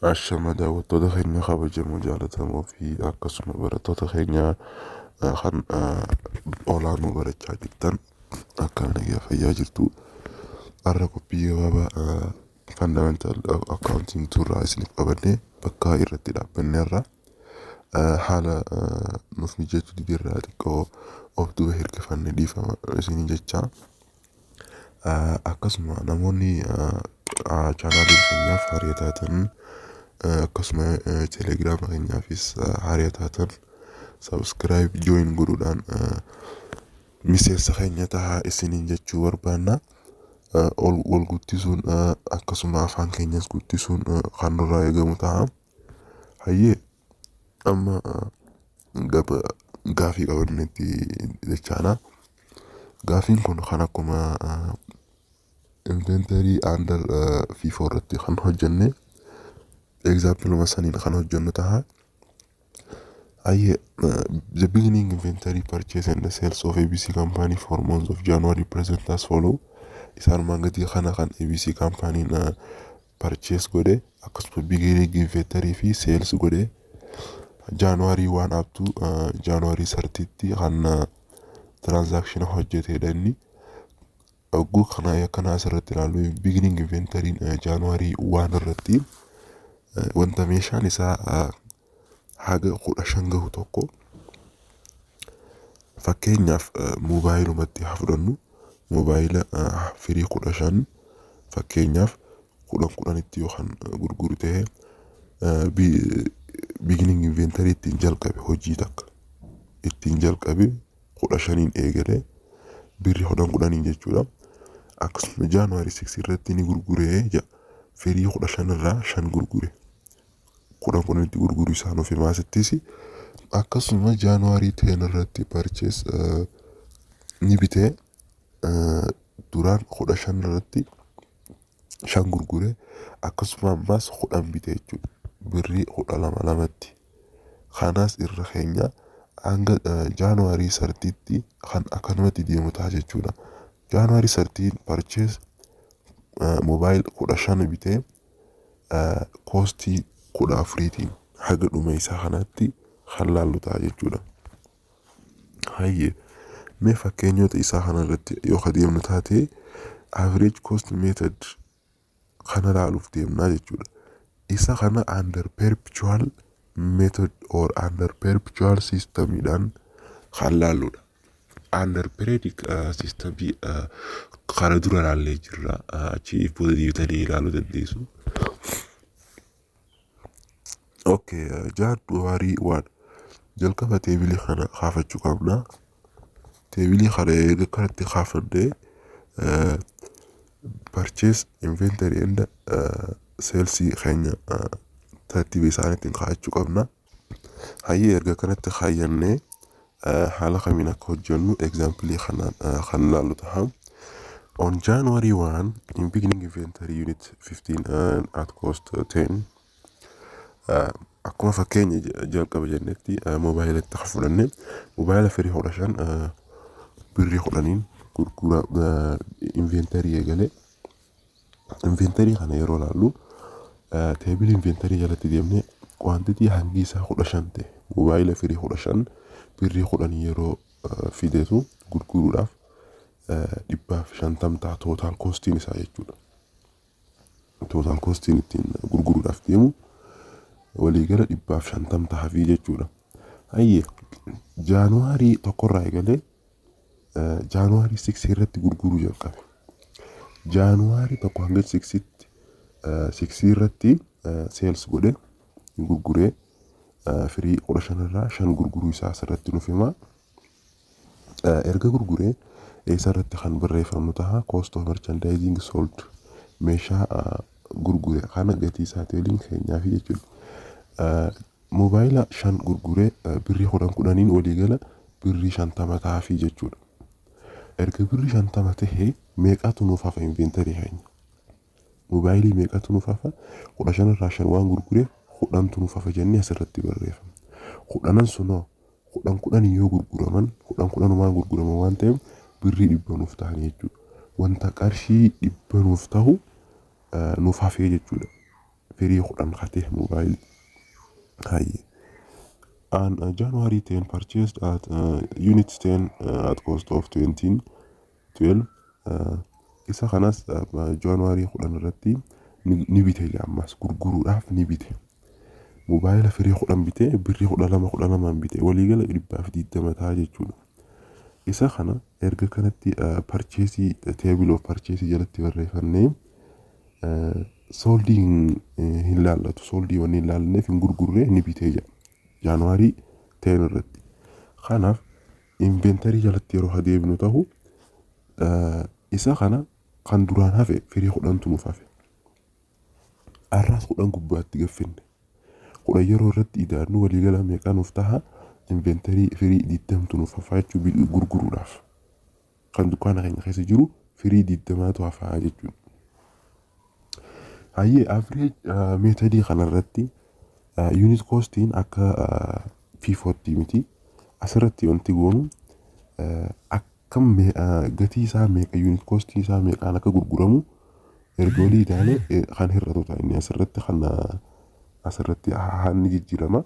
Ashama, daawwattoota keenya kabajamoo, jaallatamoo fi akkasuma barattoota keenya kan olaanoo barachaa jirtan, akka nagaa fayyaa jirtu. Har'a qophii gabaabaa fundamental accounting turraa isiniif qabannee bakka irratti dhaabbanneerra. Haala nuuf mijachuu didirraa xiqqoo of duuba hirkifannee, dhiifama isiniin jecha. Akkasuma namoonni chaanaalii keenyaaf hariyaa taatan, akkasuma teelegiraama keenyaafis hariyaa taatan, subscribe, join godhuudhaan miseensa keenya tahaa isiniin jechuu barbaanna. Wal guddisuun, akkasuma afaan keenyas guddisuun kan nurraa eegamu ta'a. Hayyee, amma gaba gaafii qabannetti jechaadha. Gaafiin kun kan akkuma inventory under FIFO irratti kan hojjenne, example saniin kan hojjennu ta'a. Hayyee, the beginning inventory, purchase and the sales of ABC company for month of January present as follow. Isaan armaan gadii kana kan ABC company purchase godhe, akkasuma beginning inventory fi sales godhe January 1 up to January 30tti kan transaction hojjetedha inni. Ogguu kana akkana asirratti ilaallu, beginning inventory January 1 irratti wanta meeshaan isaa haga 15 gahu tokko, fakkeenyaaf moobaayilumatti haa fudhannu, moobaayila firii 15, fakkeenyaaf 10 10tti yookaan gurguru ta'e, beginning inventory ittiin jalqabe, hojii takka ittiin jalqabe 15n eegale, birri 10 10n jechuudha. Akkasuma January 6 irratti ni gurguree jedha. Firii 15 irraa shan gurgure. 10 10tti gurguru isaan of himaasittis. Akkasuma January 10 irratti purchase ni bitee, duraan 15 irratti shan gurgure, akkasuma ammas 10 bite jechuudha. Birrii 12 lamatti. Kanas irra keenya hanga January 30tti kan akkanumatti deemu ta'a jechuudha. January 30 purchase mobile 15 bitee, costii 14tiin haga dhuma isaa kanatti kan laallu ta'a jechuudha. Hayyee, mee fakkeenyota isaa kanarratti yoo adeemnu taate, average cost method kana laaluuf deemnaa jechuudha. Isa kana under perpetual method or under perpetual systemidhaan kan laalludha. Under periodic systemii kana dura laallee jirra. Achi booda deebitanii ilaaluu dandeessu. Okay, January 1 jalqaba tableii kana kaafachuu qabna. Tableii kana erga kanatti kaafannee, purchase, inventory and salesii keenya tartiiba isaaniitiin kaa'achuu qabna. Hayyee, erga kanatti kaayyannee, haala kamiin akka hojjennu example kanaan kan laallu ta'a. On January 1, in beginning inventory unit 15 at cost 10, akkuma fakkeenya jalqaba jennetti, moobaayilatti kan fudhanne, moobaayila firii 15 birrii 10n gurgura inventory eegale. Inventory kana yeroo laallu, table inventory jalatti deemnee, quantity hangi isaa 15 ta'e, moobaayila firii 15 birrii 10 yeroo fideetu gurguruudhaaf, 150 ta'a total costiin isaa jechuudha. Total costiin ittiin gurguruudhaaf deemu waliigala 150 ta'aafii jechuudha. Hayyee, January 1rraa eegalee January 6 irratti gurguruu jalqabe. January 1 hanga 6tti, 6 irratti sales godhe, gurguree, firii 15 irraa shan gurguruu isaa asirratti nuuf hima. Erga gurguree eessarratti kan barreeffamu ta'a? Cost of merchandising sold, meeshaa gurgure kana gatii isaatii waliin keenyaafi jechuudha. Moobaayila shan gurguree birrii 10 10n waliigala birrii 50 ta'aafii jechuudha. Erga birrii 50 tahee, meeqatu nuuf hafa inventory keenya? Moobaayilii meeqatu nuuf hafa? 15 irraa shan waan gurgureef, 10tu nuuf hafa jennee asirratti barreeffama. 10n sunoo 10 10 yoo gurguraman, 10 10umaan gurguraman waan ta'eef, birrii 100 nuuf ta'anii jechuudha. Wanta qarshii 100 nuuf ta'u nuuf hafee jechuudha. Firii 10 katee moobaayilii. Hayyee. On January 10 purchased at unit 10 at cost of 20 12. Isa kanas January 10 irratti ni bite, ammas gurguruudhaaf ni bite. Moobaayila firii 10 bitee birrii 12 12n bite, waliigala 120 ta'a jechuudha. Isa kana erga kanatti purchase, table of purchase jalatti barreeffannee, sold hin laallatu, sold wanni hin laallanneef hin gurgurree, ni bitee jira. January 10 irratti. Kanaaf inventory jalatti yeroo adeemnu ta'u, isa kana kan duraan hafe firii 10tu nuuf hafe. Har'aas 10 gubbaatti gaffinne. 10 yeroo irratti idaannu waliigala meeqa nuuf taha? Inventory firii 20tu nuuf hafaa jechuu, gurguruudhaaf. Kan dukkaana keenya keessa jiru firii 20tu hafaa jechuudha. Hayyee, average method kanarratti unit costiin akka FIFOtti miti. Asirratti wanti goonu akkam gatii isaa meeqa, unit costii isaa meeqaan akka gurguramu erga olii ilaalee kan hir'atu ta'a, inni asirratti kan asirratti haalli jijjiirama.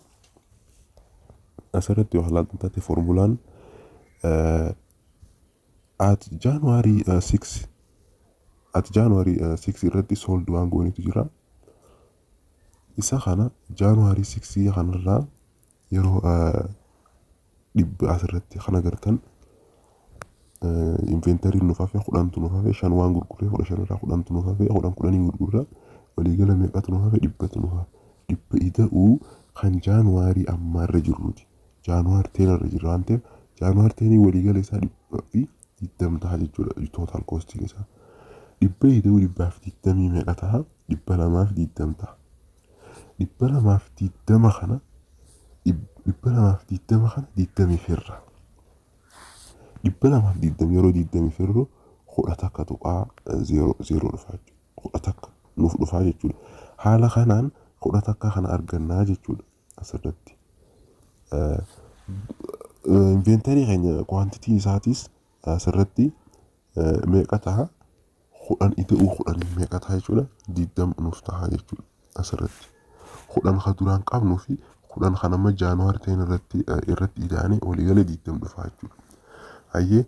Asirratti yoo ilaaltan taate, formulaan at January 6, at January 6 irratti sold waan goonitu jira. Isa kana January 6 kanarraa yeroo 100 asirratti kan agartan, inventoryn nuuf hafe 10tu nuuf hafe, shan waan gurgurree 15 irraa 10tu nuuf hafe, 10 10iin gurgurra, waliigala meeqatu nuuf hafe? 100tu nuuf hafe. 100 ida'uu kan January ammaarra jirruuti. January 10 irra jirra waan ta'eef, January 10 waliigala isaa 120 ta'a jechuudha total costiin isaa. 100 ida'uu 120 meeqa ta'a? 220 ta'a. 220 kana, 220 kana digdamii firra. 220 yeroo digdamii firru 11.00 dhufa jechuudha. 11 nuuf dhufaa jechuudha. Haala kanaan 11 kana argannaa jechuudha asirratti. Inventory keenya quantityn isaatis asirratti meeqa ta'a? 10 ida'uu 10 meeqa ta'a jechuudha? 20 nuuf ta'a jechuudha asirratti. 10 kan duraan qabnuu fi 10 kan amma January 10 irratti ida'anii waliigala 20 dhufa jechuudha. Hayyee,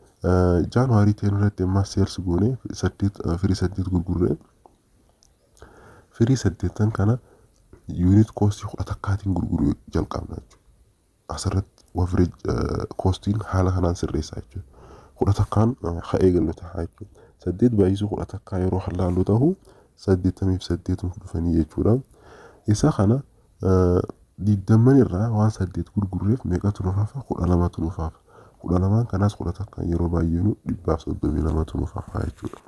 January 10 irratti amma sales goonee saddeet, firii saddeet gurgurree, firii saddeettan kana unit cost 11tiin gurguruu jalqabna jechuudha. Asirratti average costiin haala kanaan sirreessaa jechuudha. 11n haa eegallu ta'a jechuudha. Saddeet baay'isuu 11 yeroo hallaallu ta'u 88 nuuf dhufanii jechuudha. Isa kana digdamman irraa waan saddeet gurgurreef meeqatu nuuf hafa? 12tu nuuf hafa. 12n kanaas 11n yeroo baay'eenu 132tu nuuf hafa jechuudha.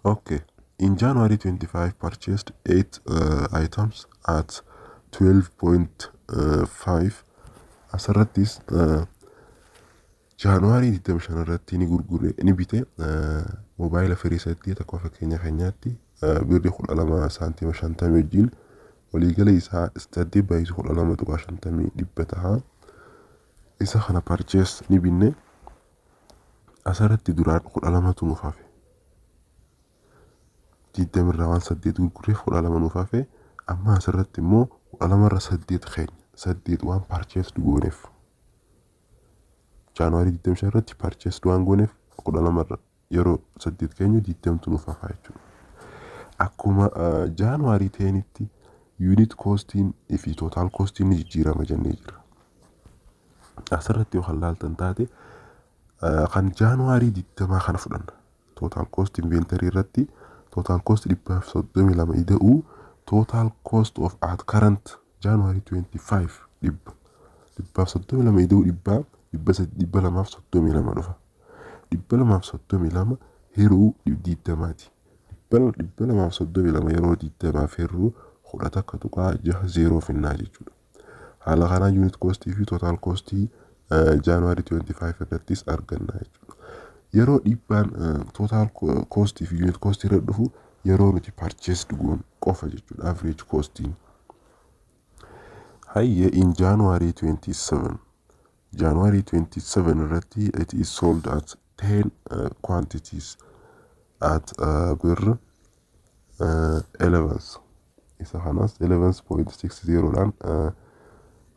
Okay. In January 25 purchased 8 items at 12.5. Asirrattis January 25 irratti ni gurgure, ni bite moobaayila firii saddeet akka fakkeenya keenyaatti birrii 12 saantima 50 wajjin, waliigala isaa saddeet baay'isuu 12.50 100 ta'a. Isa kana purchase ni binne. Asirratti duraan 12tu nuuf hafe. 20 irraa waan saddeet gurgurreef 12 nuuf hafe. Amma asirratti immoo 12 irra saddeet keenya, saddeet waan purchase gooneef, January 25 irratti purchase waan gooneef, 12 irra yeroo saddeet keenyu 20tu nuuf hafa jechuudha. Akkuma January 10tti unit costiin fi total costiin ni jijjiirama jennee jira. Asirratti yoo kan laaltan taate, kan January 20 kana fudhanna. Total cost inventory irratti total cost 132 ida'uu total cost of at current January 25 100. 132 ida'uu 100 232 dhufa. 232 hiruu 20ti. 232 yeroo 20f hirruu 11.60 finnaa jechuudha. Haala kanaan unit costii fi total costii January 25 irrattis arganna jechuudha. Yeroo dhiibbaan total costii fi unit costii irra dhufu yeroo nuti purchased goonu qofa jechuudha average costiin. Hayyee, in January 27, January 27 irratti it is sold at 10 quantities at birr 11. Isa kanas 11.60 dhaan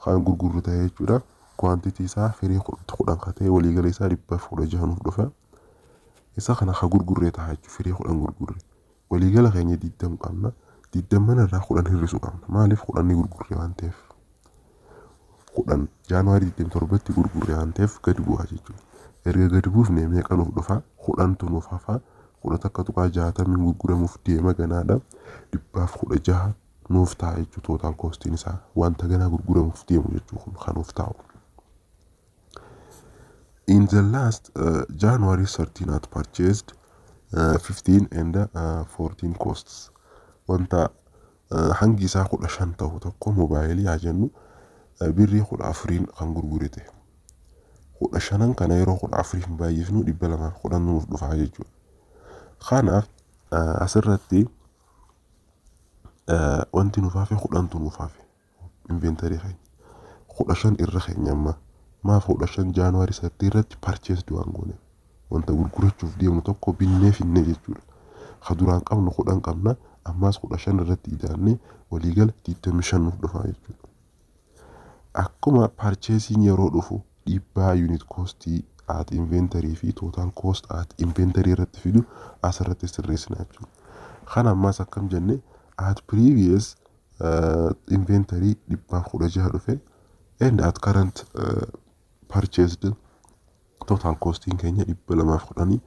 kan gurgurru ta'e jechuudha. Quantity isaa firii 10 kan ta'e, waliigala isaa 116 nuuf dhufa. Isa kana ka gurgurree ta'a jechuudha, firii 10 gurgurre. Waliigala keenya 20 qabna. Digdamman irraa 10 hir'isuu qabna. Maaliif? 10 ni gurgurre waan ta'eef. 10 Jaanuwaarii 27tti gurgurre waan ta'eef gadi bu'aa jechuudha. Erga gadi buufne meeqa nuuf dhufa? 10tu nuuf hafa. 11.60n gurguramuuf deema ganaadha. 116 nuuf ta'a jechuudha total costiin isaa. Wanta ganaa gurguramuuf deemu jechuudha kun kan nuuf taa'u. In the last January 13 at purchased 15 and 14 costs. Wanta hangi isaa 15 ta'u tokko, moobaayilii haa jennu, birrii 14n kan gurgurate. 15n kana yeroo 14n baay'ifnu 210 nuuf dhufa jechuudha. Kanaaf asirratti wanti nuuf hafe 10tu nuuf hafe inventory keenya. 15 irra keenya amma. Maaf? 15 Jaanuwaarii 3 irratti purchased waan gooneef. Wanta gurgurachuuf deemnu tokko binnee finne jechuudha. Ka duraan qabnu 10 qabna, ammaas 15 irratti idaannee waliigala 25 nuuf dhufa jechuudha. Akkuma purchaseiin yeroo dhufu dhiibbaa unit costii at inventory fi total cost at inventory irratti fidu asirratti sirreessina jechuudha. Kana ammaas akkam jenne? At previous inventory 116 dhufe and at current purchased total costiin keenya 210,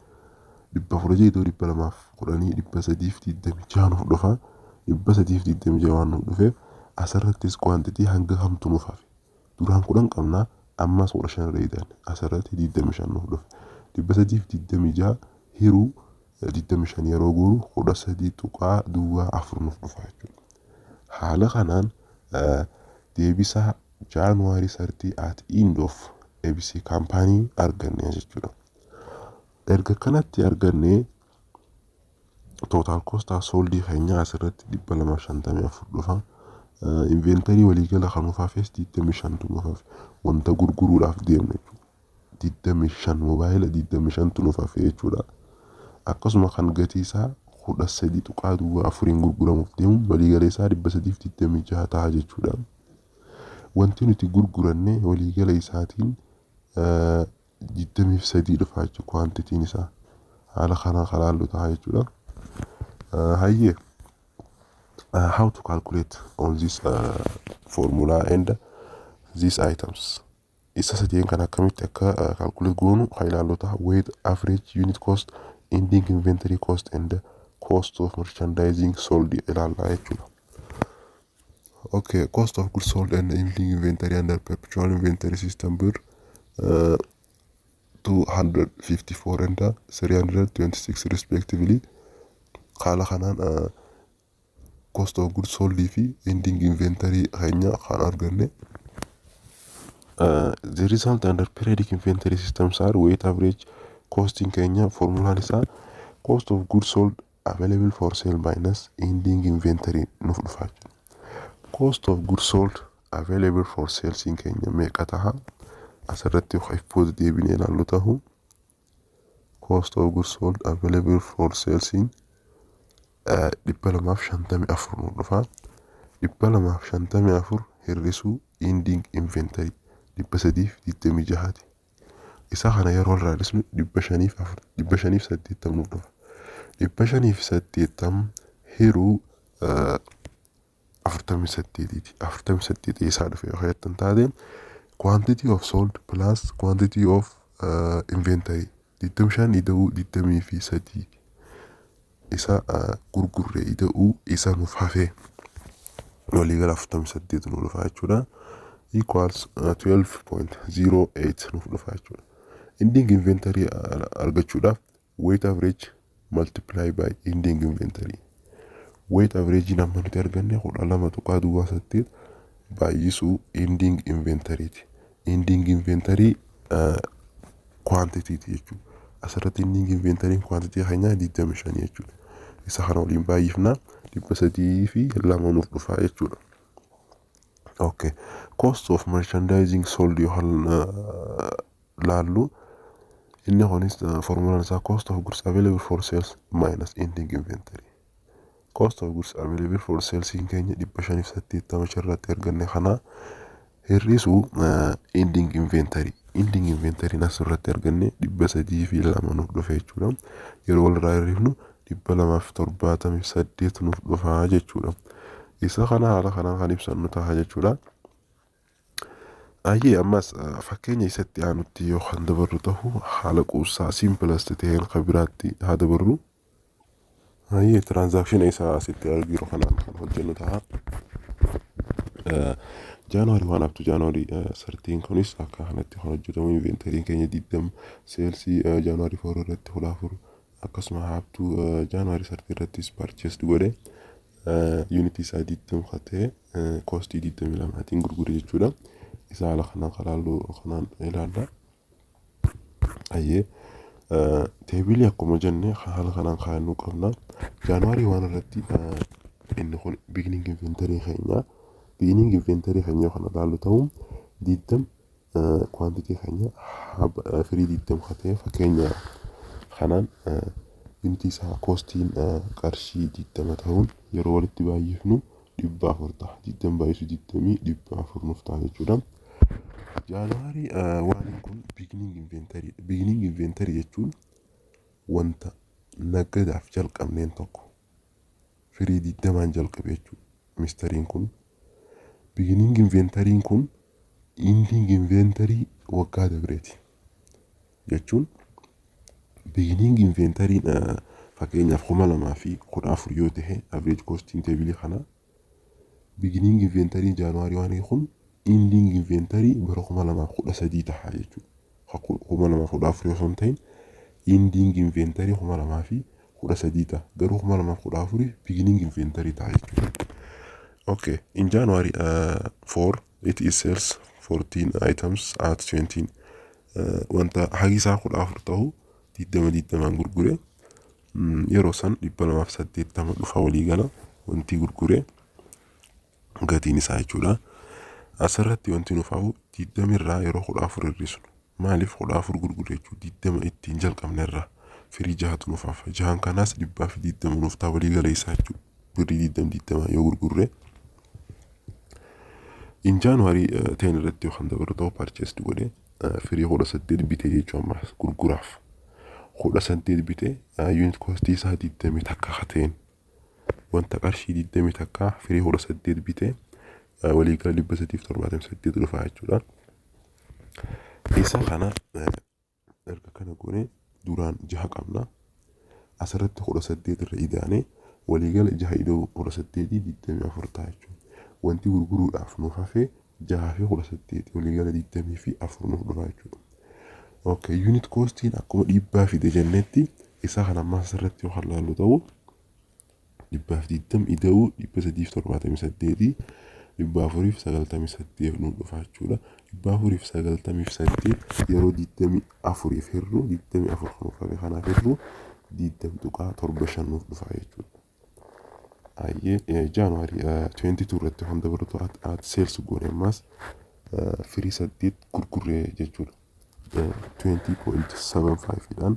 116 iddoo 210 326 nuuf dhufa. 326 waan nuuf dhufeef asirrattis quantity hanga kamtu nuuf hafe? Duraan 10 qabnaa, ammas 15 irra idaanne asirratti 25 nuuf dhufe. 326 hiruu 25 yeroo goonu 13.04 nuuf dhufa jechuudha. Haala kanaan deebisaa Jaanuwaarii 30 at end of ABC company arganne jechuudha. Erga kanatti arganne total cost sold keenya asirratti 254 dhufa. Inventory waliigala kan nuuf hafes 25tu nuuf hafe. Wanta gurguruudhaaf deemne jechuudha. 25, moobaayila 25tu nuuf hafe jechuudha. Akkasuma kan gatii isaa 13.04n gurguramuuf deemu waliigala isaa 326 ta'a jechuudha. Wanti nuti gurguranne waliigala isaatiin 23 dhufa jechuudha quantityn isaa. Haala kanaan kan laallu ta'a jechuudha. Hayyee, how to calculate on this formula and these items. Isa sadeen kan akkamitti akka calculate goonu kan ilaallu ta'a. Weight average unit cost, ending inventory cost and cost of merchandising sold ilaallaa jechuudha. Okay, cost of goods sold and ending inventory under perpetual inventory system bir 254 and 326 respectively. Haala kanaan cost of goods sold fi ending inventory keenya kan arganne. The result under periodic inventory systems are weight average costing keenya formulaan isaa cost of goods sold available for sale minus ending inventory nuuf dhufa jechuudha. Cost of goods sold available for sale siin keenya meeqa taha? Asirratti if deebinee ilaallu tahu, cost of goods sold available for sale siin 254 nuuf dhufa. 254 hir'isuu ending inventory 326ti. Isa kana yeroo irraa hir'isnu 504, 580 nuuf dhufa. 580 hiruu 48ti. 48 eessaa dhufe yoo jettan taate, quantity of sold plus quantity of inventory, 25 ida'uu 23, isa gurgurre ida'uu isa nuuf hafee waliigala 48 nu dhufa jechuudha. Equals 12.08 nuuf dhufa jechuudha. Ending inventory argachuudhaaf weight average multiply by ending inventory. Weight average amma nuti arganne 12.08 baay'isuu ending inventory ti. Ending inventory quantity ti jechuudha. Asirratti ending inventory quantity keenyaa 25 jechuudha. Isa kana waliin baay'ifna, 302 nuuf dhufa jechuudha. Okay. Cost of merchandising sold yoo laallu, inni kunis formulaan isaa cost of goods available for sales minus ending inventory. Cost of goods available for sales keenya 580 irratti arganne kana hir'isuu ending inventory. Ending inventory asirratti arganne 302 nuuf dhufe jechuudha. Yeroo walirraa hir'ifnu 278 nuuf dhufa jechuudha. Isa kana haala kanaan kan ibsannu ta'a jechuudha. Ayyee, ammas fakkeenya isatti aanutti yoo kan dabarru ta'u, haala quubsaa, simplest ta'een kan biraatti haa dabarru. Ayyee, transaction isaa asitti arginu kanaan kan hojjennu ta'a. January 1 up to January 13 kunis akka kanatti kan hojjetamu. Inventoryn keenya 20, sales January 4 irratti 14, akkasuma up to January 30 irrattis purchased godhe, unit isaa 20 kan ta'e cost 22tiin gurgure jechuudha. Isa haala kanaan kalaallu kanaan ilaalla. Ayyee, table akkuma jenne haala kanaan kaa'annuu qabna. January 1 irratti inni kun beginning inventory keenya. Beginning inventory keenya kana ilaallu ta'u, 20 quantity keenya firii 20 kan ta'e, fakkeenya kanaan unit isaa costiin qarshii 20 ta'uun yeroo walitti baay'ifnu 400 ta'a. 20 baay'isu 20 400 nuuf ta'a jechuudha. January 1 kun beginning inventory. Beginning inventory jechuun wanta naggadaaf jalqabneen tokko firii 20n jalqabe jechuudha. Misteriin kun beginning inventoryn kun ending inventory waggaa dabreeti jechuun, beginning inventoryn fakkeenyaaf 2014 yoo ta'e, average costiin table kanaa, beginning inventoryn January 1 kun ending inventory bara 2013 ta'a jechuudha. 2014 osoo hin ta'in ending inventory 2013 ta'a. Garuu 2014 beginning inventory ta'a jechuudha. Okay, in January 4 it is sales 14 items at 20, wanta hagi isaa 14 ta'u 20 20n gurgure. Yeroo san 280 dhufa walii gala wanti gurgure gatiin isaa jechuudha. Asirratti wanti nuuf hafu 20 irraa yeroo 14 hir'isnu, maaliif 14 gurgure jechuudha, 20 ittiin jalqabne irraa firii jahatu nuuf hafa. Jahan kanaas 120 nuuf ta'a walii gala isaa jechuudha. Birrii 20 20 yoo gurgurre. In January 10 irratti yoo kan dabalu ta'u, purchased godhe, firii 18 bitee jechuudha ammas gurguraaf. 18 bitee, unit cost isaa 21 hateen, wanta qarshii 21 firii 18 bitee, waliigala 378 dhufa jechuudha. Isa kana erga kana goone, duraan jaha qabna. Asirratti 18 irra idaanee waliigala jaha idoo 18 24 ta'a jechuudha. Wanti gurguruudhaaf nuuf hafee jaha fi 18 waliigala 24 nuuf dhufa jechuudha. Okay, unit costiin akkuma dhiibbaa fide jennetti, isa kana ammas asirratti yoo kan laallu ta'u, 120 ida'uu 378 498 nuuf dhufa jechuudha. 498 yeroo 24f hirru, 24 kan nuuf hafe kanaaf hirru, 20.75 nuuf dhufa jechuudha. Ayyee, January 22 irratti kan dabalatu at sales goone, ammas firii saddeet gurgurree jechuudha. 20.75 dhaan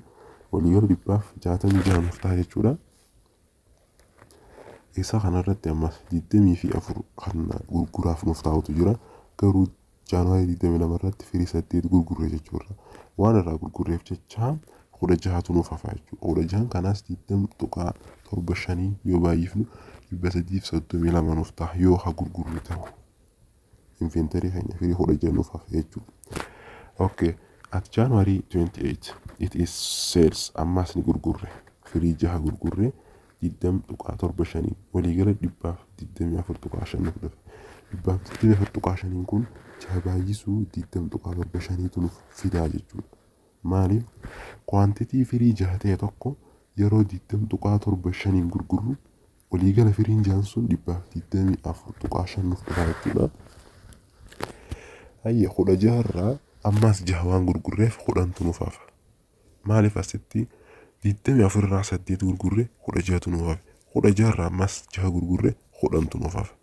waliigala 166 nuuf ta'a jechuudha. Isa kanarratti ammas 24 kan gurguraaf nuuf taa'utu jira. Garuu January 22 irratti firii saddeet gurgurree jechuudha. Waan irraa gurgurreef jecha 16tu nuuf hafa jechuudha. 16n kanaas 20.75n yoo baay'ifnu 332 nuuf ta'a yoo haa gurgurru ta'u. Inventory keenya firii 16 nuuf hafe jechuudha. Okay. At January 28 it is sales, ammas ni gurgurre, firii jaha gurgurre, 20.75n waliigala 124.5 nuuf dhufe. 124.5n kun jaha baay'isuu 20.75tu nuuf fidaa jechuudha. Maaliif? Quantity firii jaha ta'e tokko yeroo 20.75n gurgurru, waliigala firiin jahan sun 124.5 nuuf dhufa jechuudha. Hayya, 16 irraa ammas jaha waan gurgurreef 10tu nuuf hafa. Maaliif? Asitti 24 irraa saddeet gurgurre, 16tu nuuf hafe. 16 irraa ammas jaha gurgurre, 10tu nuuf hafe.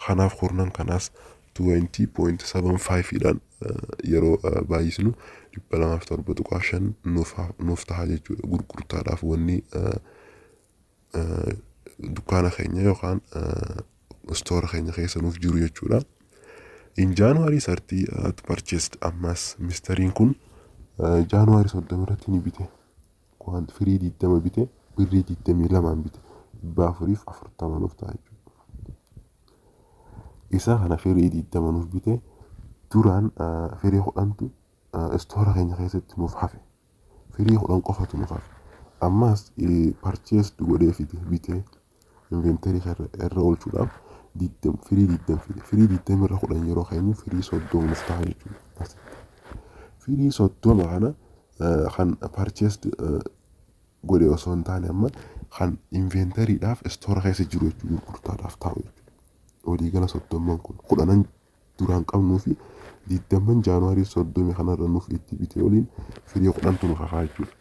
Kanaaf kurnan kanaas 20.75 dhaan yeroo baay'isnu 207.5 nuuf ta'a jechuudha. Gurgurtaadhaaf wanni Dukkaana keenya yookaan store keenya keessa nuuf jiru jechuudha. In January 30 purchased, ammas misteriin kun January 30 irratti ni bite. Waan firii 20 bite, birrii 22n bite, 440 nuuf ta'a jechuudha. Isa kana firii 20 nuuf bite, duraan firii 10tu store keenya keessatti nuuf hafe. Firii 10 qofatu nuuf hafe. Ammas purchased godhee fide, bitee inventory irra oolchuudhaaf firii 20 fide. Firii 20 irra 10 yeroo keenyu firii 30 nuuf ta'a jechuudha. Firii 30 kana kan purchased godhe osoo hin taane, amma kan inventorydhaaf store keessa jiru jechuudha, gurgurtaadhaaf taa'u jechuudha. Waliigala 30n kun 10n duraan qabnuu fi 20n January 30 kanarra nuuf itti bite waliin firii 10tu nuuf hafaa jechuudha.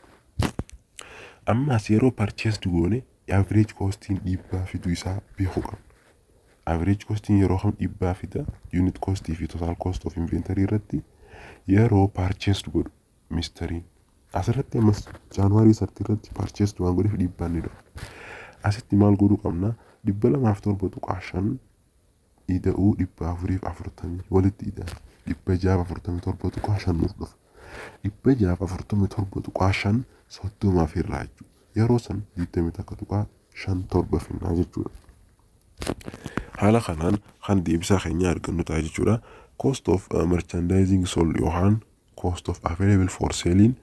Ammas yeroo purchased goone average costiin dhiibbaa fiduu isaa beekuu qabna. Average costiin yeroo kam dhiibbaa fida unit costii fi total cost of inventory irratti? Yeroo purchased godhu misteriin. Asirratti ammas January 30 irratti purchased waan godheef dhiibbaan ni dhufa. Asitti maal godhuu qabna? 207.5 ida'uu 440 walitti ida'a. 647.5 nuuf dhufa. 647.5 30f irraa jechuudha. Yeroo san 21.57 finnaa jechuudha. Haala kanaan kan deebisaa keenya argannu ta'a jechuudha. Cost of merchandising sold yookaan cost of available for selling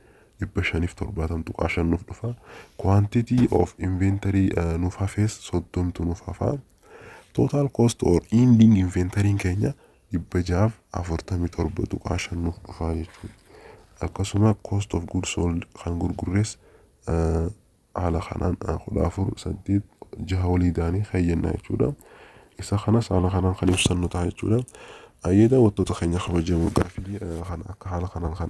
570.5 nuuf dhufa. Quantity of inventory nuuf hafes 30tu nuuf hafa. Total cost or ending inventory keenya 647.5 nuuf dhufa jechuudha. Akkasuma cost of goods sold kan gurgurres haala kanaan 14, 8, 6 walii ta'anii fayyannaa jechuudha. Isa kanas haala kanaan kan ibsannu ta'a jechuudha. Ayyee, daawwattoota keenya kabajamoo, gaaffilee kana akka haala kanaan kan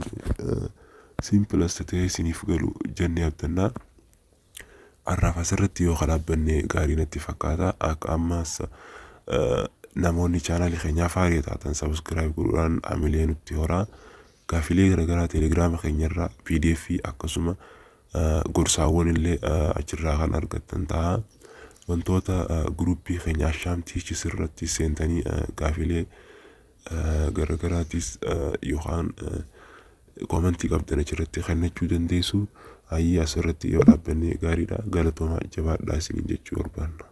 simplest ta'ee isiniif galu jennee abdannaa. Har'aaf asirratti yoo dhaabbanne gaarii natti fakkaata. Akka ammas namoonni chaanaalii keenyaaf haaraa taatan subscribe godhuudhaan amilee nutti horaa. Gaaffilee garaagaraa teelegiraama keenyarraa PDF akkasuma gorsaawwan illee achirraa kan argattan ta'a. Wantoota guruppii keenya Ashaam Teachis irratti seentanii gaaffilee garaagaraatis yookaan commentii qabdan achirratti kennachuu dandeessu. Hayyee, asirratti yoo dhaabbanne gaariidha. Galatoomaa, jabaadhaa isiniin jechuu barbaanna.